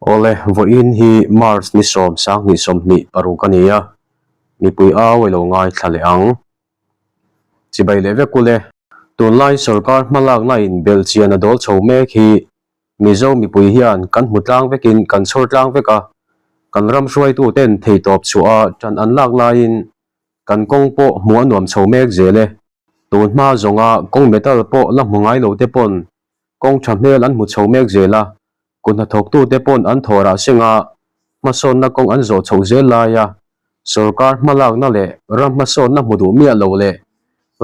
Awle, vawiin hi March ni sawm sanghnih 26 a ni a, mipui au i lo ngaithla leh ang. Chibai leh vek ule, tunlai sorkar hmalakna in belhchian a dawl chho mek hi Mizo mipui hian kan hmu tlang vekin kan chhawr tlang vek a, kan ram hruaituten theitawp chhuah a ṭan an lak laiin kan kawng pawh hmuh a nuam chho mek zel e. Tun hma zawnga kawng metal pawh la hmu ngai lo te pawn kawng tha hmel an hmu chho mek zel a, kut hnathawktute pawn an thaw rah seng a, hmasawnna kawng an zawh chhoh zel lai a, sorkar hmalakna leh ram hmasawnna hmu duh miah lo leh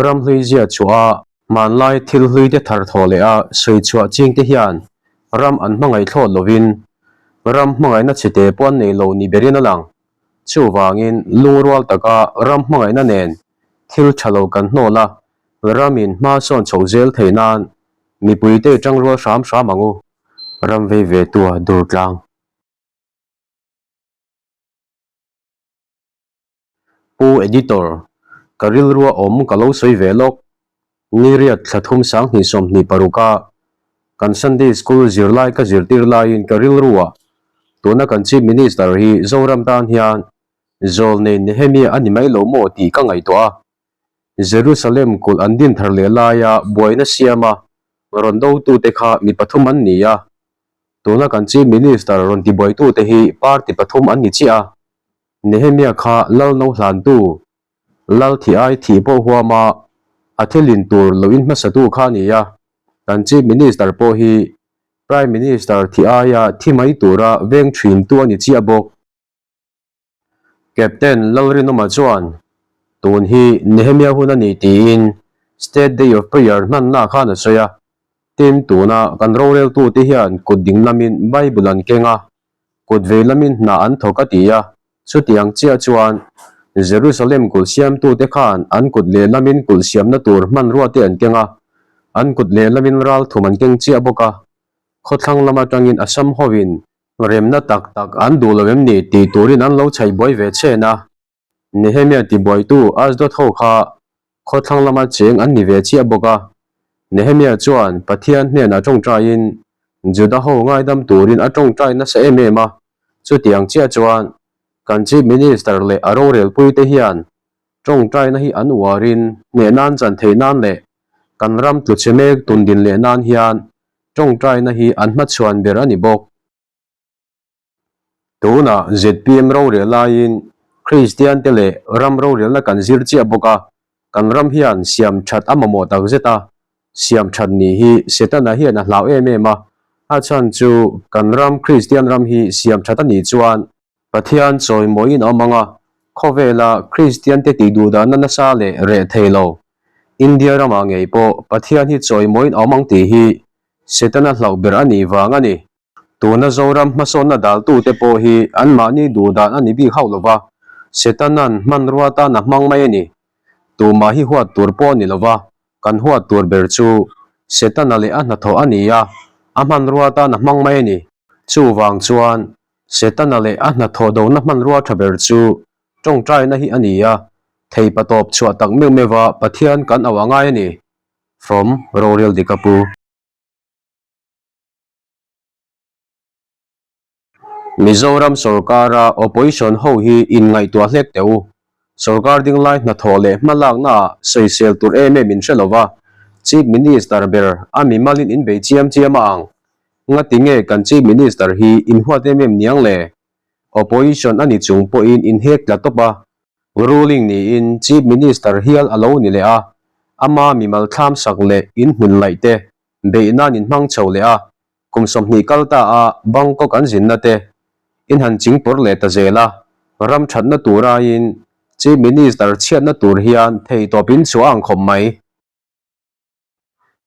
ram hlui zia chhuah a, hmanlai thil hlui te thar thaw leh a sawi chhuah ching te hian ram an hmangaih thlawt lovin ram hmangaihna chhete pawh an nei lo ni berin a lang. Chuvangin lungrual taka ram hmangaihna nen thil tha lo kan hnawl a, ramin hma sawn chhoh zel theih nan mipuite tangrual hram hram ang u. Ram vei ve tua dur tlang. Pu Editor, ka rilrua awm ka lo sawi ve lawk. Ni riat thla thum 2026 a kan Sunday School zirlai ka zirtir laiin ka rilrua tuna kan Chief Minister hi Zoram tan hian zawlnei Nehemia a ni mai lo maw tih ka ngaihtuah a. Jerusalem kulh an din thar leh laia buaina siama rawn dotute kha mi pathum an ni a, tuna kan Chief Minister rawn tibuaitute hi party pathum an ni chiah a, Nehemia kha lal no hlantu, lal thih ai thih pawh huama a thil in tur lo in hmasatu kha a ni a, kan Chief Minister pawh hi Prime Minister thih aia thi mai tura veng thintu a ni chiah bawk. Captain Lalrinawma chuan, Tun hi Nehemia hun a ni tiin State Day of Prayer hmanna khan a sawi a. Tin, tuna kan roreltute hian kut ding lamin Bible an keng a, kut vei lamin hna an thawk a ti a. Chutiang chiah chuan Jerusalem kulh siamtute khan an kut lehlamin kulh siamna tur hmanruate an keng a, an kut lehlamin ralthum an keng chiah bawk a. Khawthlang lam atangin Assam hovin Remna tak tak an duh lo em ni tih turin an lo chhaih buai ve chhen a. Nehemia tibuaitu Asdod ho kha khawthlang lama cheng an ni ve chiah bawk a. Nehemia chuan Pathian hnenah tawngtaiin Juda ho ngaidam turin a tawngtai nasa em em a. Chutiang chiah chuan kan Chief Minister leh a rorelpuite hian tawngtaina hi an uarin hneh nan chan theih nan leh kan ram tluchhe mek tundin leh nan hian Tawngtaina hi an hmachhuan ber a ni bawk. Tunah zpm rorel laiin Kristian te leh ram rorelna kan zir chiah bawk a, kan ram hian siam that a mamawh tak zet a, siam that nih hi Setana hian a hlau em em a, a chhan chu kan ram Kristian ram hi siam that a nih chuan Pathian chawimawiin a awm ang a, khawvela Kristiante tih duhdahna nasa leh reh thei lo. India ramah ngei pawh Pathian hi chawimawiin a awm ang tih hi Setana hlauh ber a nih vang a ni. Tuna Zoram hmasawnna daltute pawh hi anmahni duhdan a ni bik hauh lo va, Setana'n hmanrua tan a hmang mai a ni. Tumah hi huat tur pawh a ni lo va, kan huat tur ber chu Setana leh a hnathawh a ni a, a hmanrua tan a hmang mai a ni. Chuvang chuan Setana leh a hnathawh dona hmanrua tha ber chu tawngtaina hi a ni a, thei patawp chhuah tak meuh meuh va Pathian kan auh a ngai a ni. From, Rorel Dika Pu. Mizoram sorkara opposition ho hi inngaihtuah hlek teh u. Sorkar dinglai hnathawh leh hmalaknaah sawisel tur em em in hre lo va, Chief Minister ber a mimalin in bei chiam chiam a ang. Ngati nge kan Chief Minister hi in huat em em niang le? Opposition a ni chung pawhin in hek tla tawp a, ruling niin Chief Minister hial a lo ni leh a, ama mimal thlam sak leh in hmun laih te beih nan in hmang chho leh a, kum 20 kal ta a Bangkok an zinna te in han ching pawr leh ta zel a, ram thatna tur aiin Chief Minister chhiatna tur hian theitawp in chhuah ang khawp mai.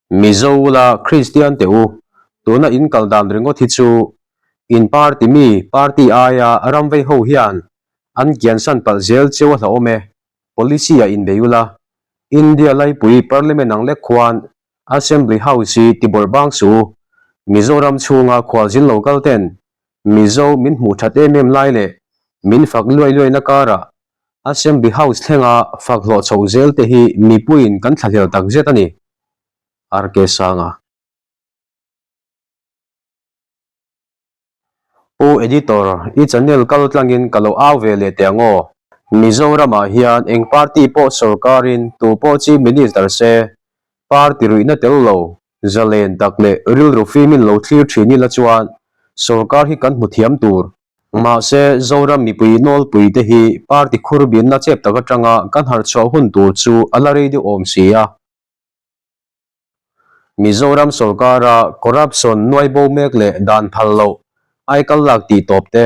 Mizo la Kristian teh u, tuna in kal dan ringawt hi chu in party mi party aia ram vei ho hian an kiansan palh zel cheu a hlauhawm e, policy ah inbei ula, India laipui parliament ang lek khuan Assembly House hi ti bawrh bang suh u, Mizoram chhunga khualzin lo kal ten Mizo min hmuh that em em lai leh min fak luai luaina karah Assembly House thlenga fak hlawh chhoh zel te hi mipuiin kan thlahlel tak zet a ni. RK Sanga. Pu Editor, i channel kal tlangin ka lo au ve leh teh ang aw. Mizoramah hian eng party pawh sorkarin tu pawh Chief Minister se, party ruihna tel lo, zalen tak leh rilru fimin lo thlir thin ila chuan sorkar hi kan hmu thiam tur. Mahse, Zoram mipui nawlpui te hi party khurbinna chep tak atanga kan harhchhuah hun tur chu a la rei deuh awm si a. Mizoram sorkara corruption nuai bo mek leh dan phal loh aikal lak tih tawp te,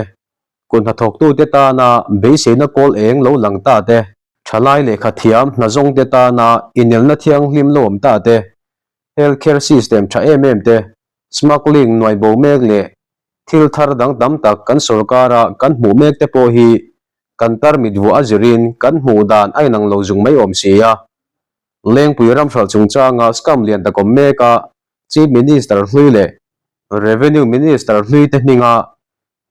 kut hnathawktute tana beiseina kawl eng lo lang ta te, thalai lehkha thiam hnazawng te tana inelna thianghlim lo awm ta te, health care system tha em em te, smuggling nuai bo mek leh thil thar dang tam tak kan sorkara kan hmuh mek te pawh hi kan tarmit vuah a zirin kan hmuh dan a inang lo zung mai awm si a. Lengpui ramhralh chungchanga scam lian tak awm mek a, Chief Minister hlui leh Revenue Minister hlui te hminga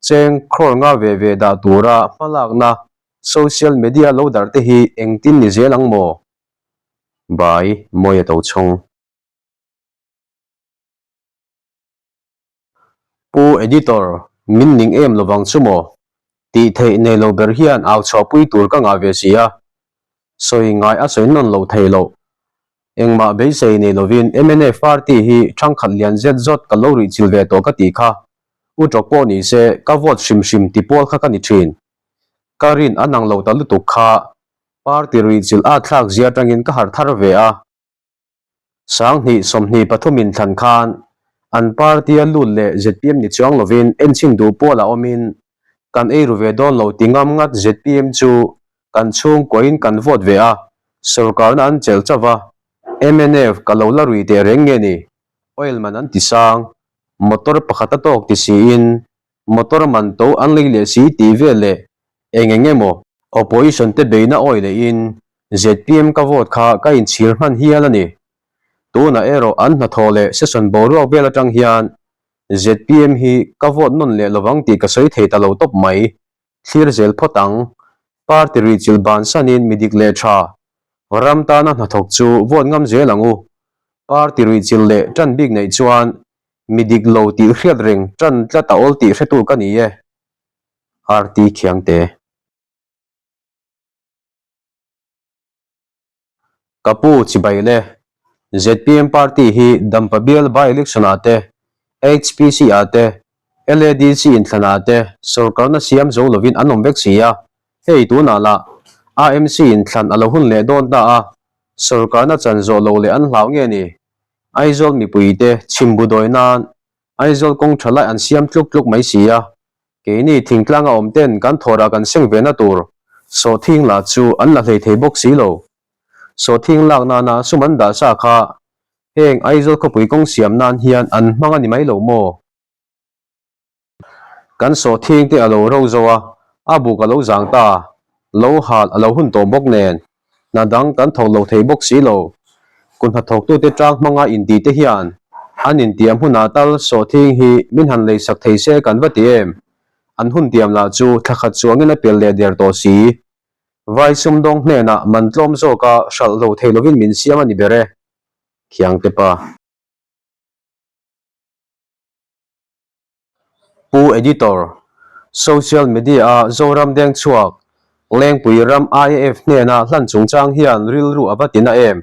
cheng crore nga ve ve dah tura hmalakna social media lo darh te hi engtin ni zel ang maw? By Mawia Tochhawng. Pu Editor, min ning em lovang chu maw? Tih theih nei lo ber hian au chhuahpui tur ka ngah ve si a. Sawi ngai a sawi nawn lo thei loh. Engmah beisei nei lovin mnf party hi thangkhat lian zet zawt ka lo rih chil ve tawh ka tih kha. U tawk pawh ni se ka vote hrim hrim ti pawl kha ka ni thin. Ka rin a nang lo ta lutuk kha party rih chil at thlak zia atangin ka harh thar ve a. 20 23 inthlan khan an party-a lut leh zpm ni chuang lovin enchhin duh pawl a awmin kan ei ru ve dawn lo ti ngam ngat zpm chu kan chhungkuain kan vote ve a, sorkarna an chelh chauh va, mnf ka lo la rui teh reng nge ni? Oil man an ti sang, motor pakhat a tawk ti siin motor man to an lei leh si tih vel leh eng eng emaw opposition te beina awi lehin zpm ka vote kha ka inchhir hman hial a ni. Tunah erawh an hnathawh leh session boruak vel atang hian zpm hi ka vote nawn leh lovang tih ka sawi thei ta lo tawp mai. Thlir zel phawt ang. Party ruihchilh bansanin mi dik leh tha ram tana hnathawk chu vote ngam zel ang u. Party ruihchilh leh tan bik neih chuan Mi dik lo tih hriat reng tan tlat a awl tih hretu ka ni e. RT Khiangte. Ka pu chibai le. Zpm party hi Dampa bial by election ah te, HPC ah te, LADC inthlan ah te sorkarna siam zo lovin an awm vek si a, hei tunah lah AMC inthlan a lo hun leh dawn ta a, sorkarna chan zawh lo leh an hlau nge ni? Aizawl mipuite chhimbu dawi nan Aizawl kawng tha lai an siam tluk tluk mai si a, keini thingtlanga awm ten kan thawrah kan seng ve na tur sawhthing lah chu an la hlei thei bawk si lo. Sawhthing lak nana sum an dah sa kha heng Aizawl khawpui kawng siam nan hian an hmang a ni mai lo maw? Kan sawhthing te a lo ro zo a, a buk a lo zang ta, lo hal a lo hun tawh bawk nen, hna dang kan thawk lo thei bawk si lo. Kut hnathawktute tang hmanga inti te hian an intiam hunah tal sawhthing hi min han leisak thei se kan va ti em? An hun tiam lah chu thla khat chuangin a pel leh der tawh si. Vai sumdawng hnenah man tlawm zawka hralh lo thei lovin min siam a ni ber e. Khiangte pa. Pu Editor, Social Media-a Zoram Dengchhuak, Lengpui ram IAF hnena hlan chungchang hian rilru a va tina em?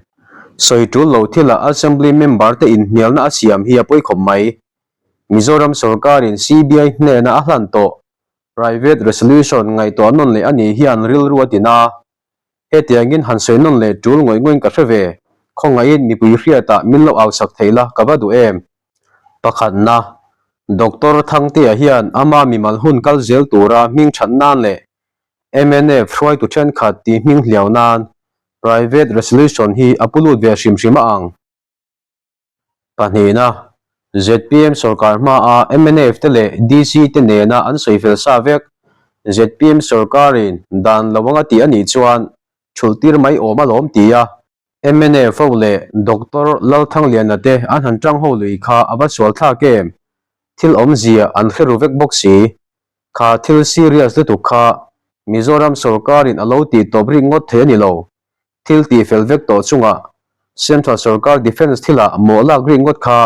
Sawi tul lo thila Assembly member te inhnialna a siam hi a pawi khawp mai. Mizoram sorkarin CBI hnena a hlan tawh Private Resolution ngaihtuah nawn leh a nih hian rilru a tina. Hetiangin han sawi nawn leh tul ngawih ngawih ka hre ve, khawngaihin mipui hriatah min lo au sak thei la ka va duh em? Pakhatna, Doctor Thangtea hian ama mimal hun kal zel tura hming that nan leh mnf hruaitu thenkhat tih hming hliau nan Private Resolution hi a pu lut ve hrim hrim a ang. Pahnihna, zpm sorkar hmaa mnf te leh DC te nena an sawi fel sa vek. Zpm sorkarin dan lo anga tih a nih chuan thulh tir mai awm alawm ti a, mnf ho leh Doctor Lalthangliana te an han tang ho lui kha a va sual thlak em? Thil awmzia an hre ru vek bawk si. Kha thil serious lutuk kha Mizoram sorkarin a lo tih tawp rik ngawt thei a ni lo. Thil tih fel vek tawh chungah Central sorkar Defence thilah mawh lak rik ngawt kha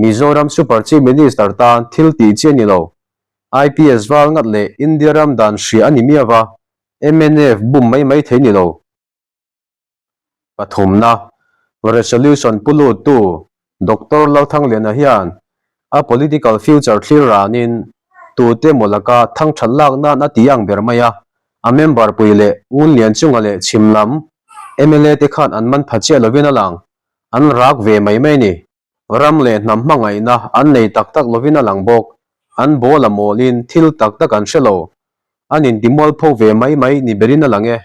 Mizoram Super Chief Minister tan thil tih chi a ni lo. IPS val ngat leh India ram dan hria a ni miau va, mnf bum mai mai thei ni lo. Pathumna, Resolution pu luttu Doctor Lalthangliana hian a political future thlir ranin tute maw laka thangthat lak nan a ti ang ber mai a, a member pui leh Ngunlian chunga leh chhim lam mla te khan an man pha chiah lovin a lang, an rak ve mai mai a ni. Ram leh hnam hmangaihna an nei tak tak lovin a lang bawk, an bawl a mawlin thil tak tak an hre lo, an intimualpho ve mai mai ni berin a lang e.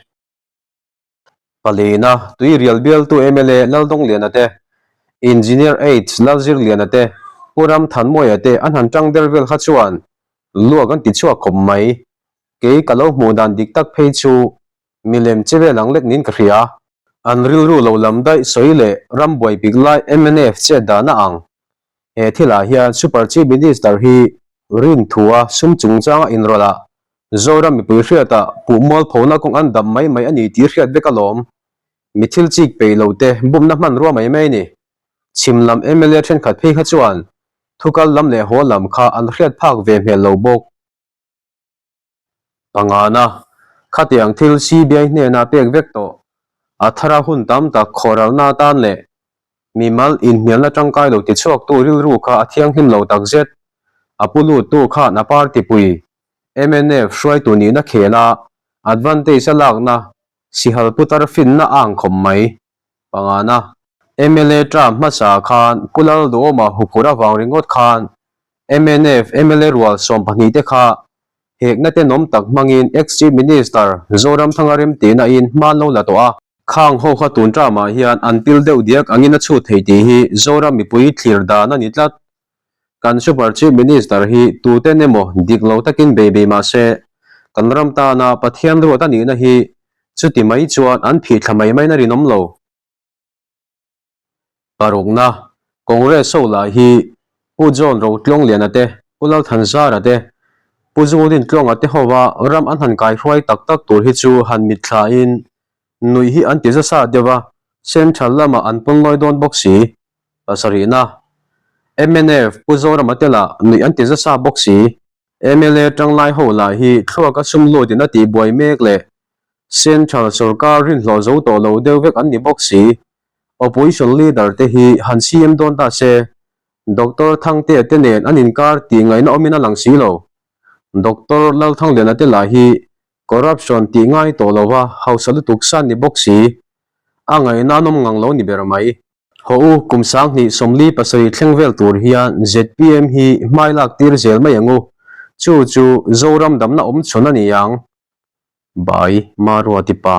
Palina, Tuirial bialtu mla Laldawngliana te, Engineer H Lalzirliana te, Pu Ramthanmawia te an han tang der vel kha chuan luak an ti chhuak khawp mai. Kei ka lo hmuh dan dik tak phei chu milem che vel ang lek niin ka hria. An rilru lo lam daih sawi leh ram buai pik lai mnf chet dan a ang. He thilah hian Super Chief Minister hi rinthua sum chungchanga inrawlh a, Zoram mipui hriatah puh mualphona kawng an dam mai mai a ni tih hriat vek alawm. Mi thil chik peih lo te bumna hmanrua mai mai a ni. Chhim lam mla thenkhat phei kha chuan thukal lam leh haw lam kha an hriat phak ve hmel lo bawk. Pangana, khatiang thil CBI hnena pek vek tawh, a thara hun tam tak khawhralna atan leh mimal inhnialna tangkai lo tichhuaktu rilru kha a thianghlim lo takzet. A pu luttu khan a party pui mnf hruaitu nihna khel a, advantage a lakna sihal putar finna a ang khawp mai. Pangana, mla term hmasa khan Pu Lalduhawma huphurh avang ringawt khan mnf mla rual 12 te kha hekna tenawm tak hmangin ex-Chief Minister Zoramthanga remtihna in hma an lo la tawh a. Khang ho kha tun term-ah hian an pil deuh diak angin a chhut thei tih hi Zoram mipui thlir dan a ni tlat. Kan Super Chief Minister hi tuten emaw dik lo takin bei bei mah se, kan ram tana Pathian ruat a nihna hi chuti mai chuan an phih thla mai maiin a rinawm lo. Parukna, Congress ho lah hi Pu John Rotluangliana te, Pu Lalthanzara te, Pu Zungdintluanga te hova ram an han kaihruai tak tak tur hi chu han mitthlain Nuih hi an ti zasa deuh a, Central lamah an pawn lawi dawn bawk si. Pasarihna, mnf Pu Zorama te lah nuih an ti zasa bawk si. Mla tanglai ho lah hi thluak a sum lutin a tihbuai mek leh Central sorkar rinhlawh zo tawh lo deuh vek an ni bawk si. Opposition leader te hi han CM dawn ta se, Doctor Thangtea te nen an inkar tih ngaihna awmin a lang si lo. Doctor Lalthangliana te lah hi Corruption tih ngai tawh lo va, hausa lutuk san ni bawk si. A ngaihna an awm ngang lo ni ber mai. Haw u, kum 20 47 thleng vel tur hian zpm hi hmai lak tir zel mai ang u. Chu chu Zoram damna awm chhun a ni ang. Bai Maruati pa.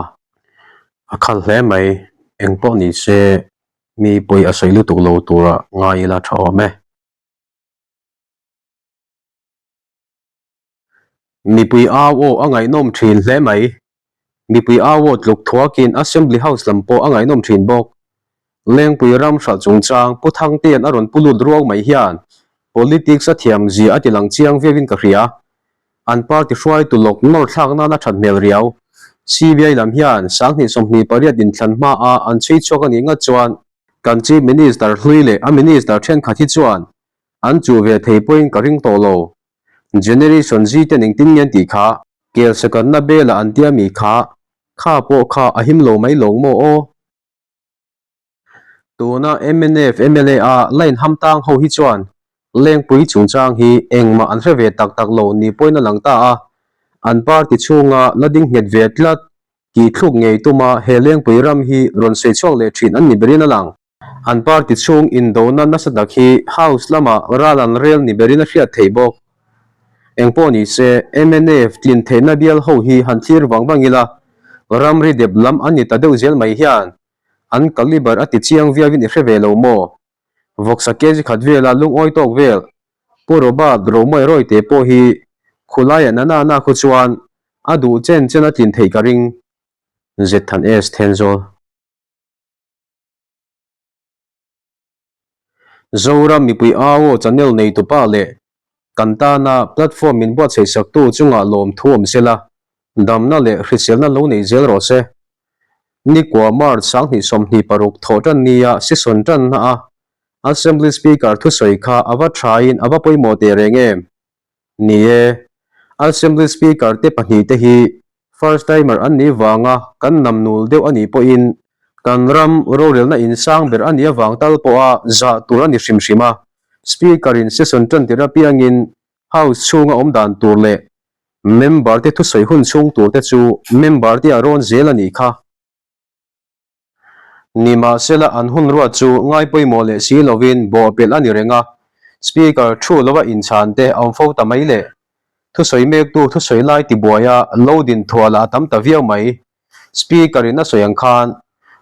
A khal hle mai, engpawh ni se mi pawi a sawi lutuk lo tura ngai ila tha awm e. Mipui au aw a ngaihnawm thin hle mai. Mipui au aw tluk thuakin Assembly House lam pawh a ngaihnawm thin bawk. Lengpui ram hralh chungchang Pu Thangtea'n a rawn pu lut ruau mai hian politics a thiam zia a ti lang chiang viauin ka hria. An party hruaitu lawk nawr thlak nan a that hmel riau. CBI lam hian 2028 inthlan hmaa an chhui chhuak a nih ngat chuan kan Chief Minister hlui leh a Minister thenkhat hi chuan an chuh ve thei pawhin ka ring tawh lo. Generation Z ten engtin nge an tih kha? Kel sakanna bela an tia mi kha, kha pawh kha a him lo mai lawng maw aw? Tuna mnf mla a line ham tang ho hi chuan Lengpui chungchang hi engmah an hre ve tak tak lo ni pawhin a lang ta a, an party chhunga la ding nghet ve tlat tih thluk ngei tuma he Lengpui ram hi rawn sawi chhuak leh thin an ni berin a lang. An party chhung indona nasa tak hi House lamah ral an rel ni berin a hriat theih bawk. Engpawh ni se, mnf tlin theihna bial ho hi han thlir vang vang ila, ramri dep lam an ni ta deuh zel mai hian an calibre a ti chiang viauin i hre ve lo maw? Vawksa kg khat vela lungawi tawk vel Pu Robert Romawia Rawite pawh hi khulaiah nana na khu chuan a duh chen chen a tlin theih ka ring. Zethan S. Thenzawl. Zoram mipui au channel neitupa leh kan tana platform min buatsaih saktu chungah lawmthu awm sela, damna leh hriselna lo nei zel rawh se. Nikua March 2026 thawh tan nia session tanna a Assembly Speaker thusawi kha a va thain a va pawimawh teh reng em? Ni e, Assembly Speaker te pahnihte hi first timer an nih vanga kan namnul deuh a nih pawhin kan ram rorelna insang ber a nih avang tal pawha zah tur a ni hrim hrim a. Speaker in session tan tir apiangin House chhunga awm dan tur leh member te thusawi hun chhung tur te chu member te a rawn zel a nih kha. Nimahsela an hun ruat chu ngai pawimawh leh si lovin bawhpelh a ni reng a, Speaker thu lova inchhan te a awm fo ta mai le. Thusawi mektu thusawi lai tibuaia lo din thuah lah a tam ta viau mai. Speaker in a sawi ang khan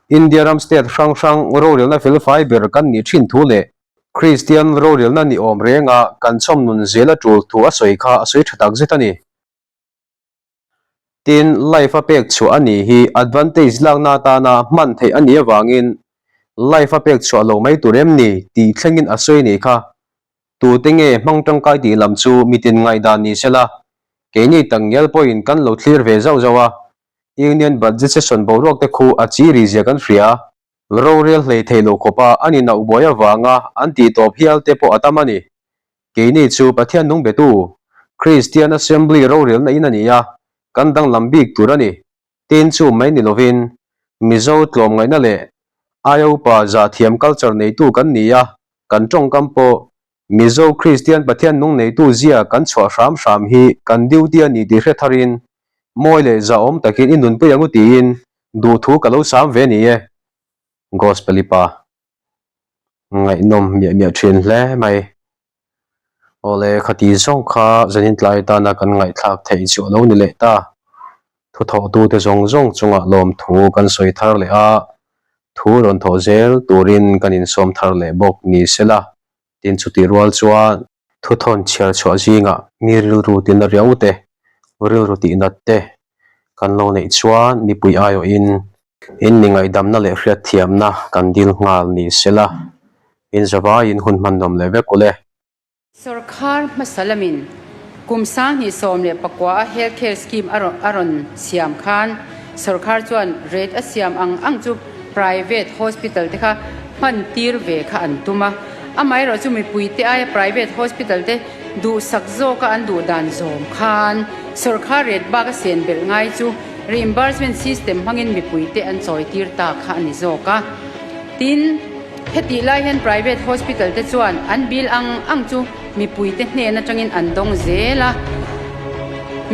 India ram state hrang hrang rorelna felfai ber kan nih thin thu leh Kristian rorelna ni awm renga kan chhawm nun zel a tul thu a sawi kha a sawi tha tak zet a ni. Tin, life a pek chhuah a nih hi advantage lakna atana hman theih a nih avangin life a pek chhuah lo mai tur em ni tih thlengin a sawi nih kha. Tute nge hmang tangkai tih lam chu mitin ngaihdan ni sela, keini takngial pawhin kan lo thlir ve zauh zauh a, Union Budget Session boruak te khu a chi ri zia kan hria. Rorel hlei thei lo khawpa an inauh buai avanga an tih tawp hial te pawh a tam a ni. Keini chu Pathian nung betu, Kristian Assembly rorelna in a ni a, kan danglam bik tur a ni. Tin chu mai ni lovin, Mizo tlawmngaihna leh aia upa zahthiam culture neitu kan ni a, kan tawngkam pawh Mizo Kristian Pathian nung neitu zia kan chhuah hram hram hi kan duty a ni tih hre tharin, mawi leh zahawm takin i nunpui ang u tiin duhthu ka lo sam ve ni e. Gospel-i pa. Ngaihnawm miah miah thin hle mai. Awle khati zawng kha zanin tlai atana kan ngaihthlak theih chu a lo ni leh ta. Thuthawhtute zawng zawng chungah lawmthu kan sawi thar leh a, thu rawn thawh zel turin kan insawm thar leh bawk ni sela. Tin chutih rual chuan Thuthawn chhiar chhuah zingah mi rilru tina riau te, rilru tihnat te kan lo neih chuan mipui aiawhin in mi ngaihdamna leh hriatthiamna kan dil nghal ni sela, in zavaiin hun hman nawm leh vek ule. Sorkar hmasa lamin kum 2019 a Health Care Scheme a rawn siam khan sorkar chuan rate a siam ang ang chu private hospital te kha hman tir ve kha an tum a. Amaherawh chu mipuite aia private hospital te duhsak zawka an duh dan zawm khan sorkar ret bak a sen belh ngai chu reimbursement system hmangin mipuite an chawi tir ta kha a ni zawk a. Tin, hetih lai hian private hospital te chuan an bill ang ang chu mipuite hnen atangin an dawng zel a.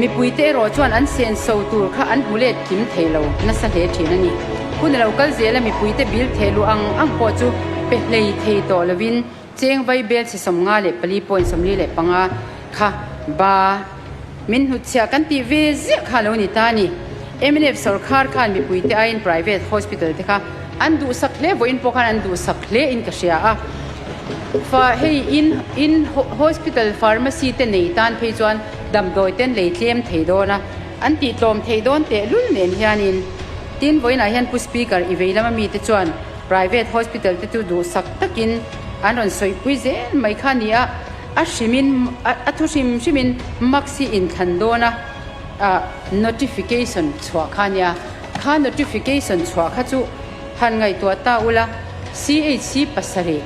Mipuite erawh chuan an senso tur kha an hmu let kim thei lo nasa hle thin a ni. Hun a lo kal zel a, mipuite bill theh luh ang ang pawh chu pe hlei thei tawh lovin cheng vai bel chhe 54.45 kha ba min hnutchhiah kan tih ve ziah kha a lo ni ta a ni. Mnf sawrkhar khan mipuite aiin private hospital te kha an duhsak hle vawiin pawh khan an duhsak hle in ka hria a. Fa hei in in hospital pharmacy te nei tan phei chuan damdawi ten lei tlem thei dawn a, an tih tlawm thei dawn tehlul nen hianin tin vawiinah hian Pu Speaker i vei lama mite chuan private hospital te chu duhsak takin an rawn sawipui zel mai kha a ni a, a hrimin a thu hrim hrimin max hi inthlan dawn a notification chhuah kha a nia, kha notification chhuah kha chu han ngaihtuah ta ula CHC pasarih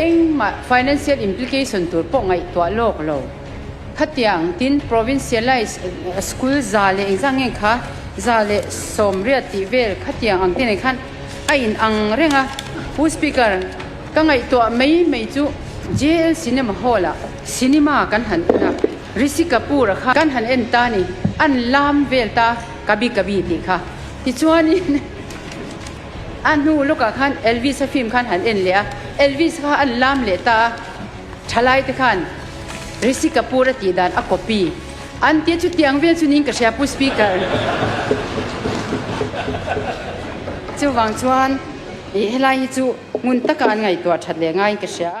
engmah financial implication tur pawh ngaihtuah lawk lo. Khatiang tin provincialized school za leh engzah nge kha 180 tih vel khatiang ang te nen khan a in ang reng a. Pu Speaker, ka ngaihtuah mai mai chu JL Cinema Hall ah cinema kan han en a, Rishi Kapoor a kha kan han en ta ni, an lam vel ta Kabhi Kabhi tih kha. Tichuanin a hnu lawkah khan Elvis a film khan han en leh a, Elvis kha an lam leh ta a. Thalai te khan Rishi Kapoor a tih dan a copy an tia chutiang vel chu niin ka hria Pu Speaker. Chuvang chuan ih helai hi chu ngun taka an ngaihtuah that leh ngaiin ka hria.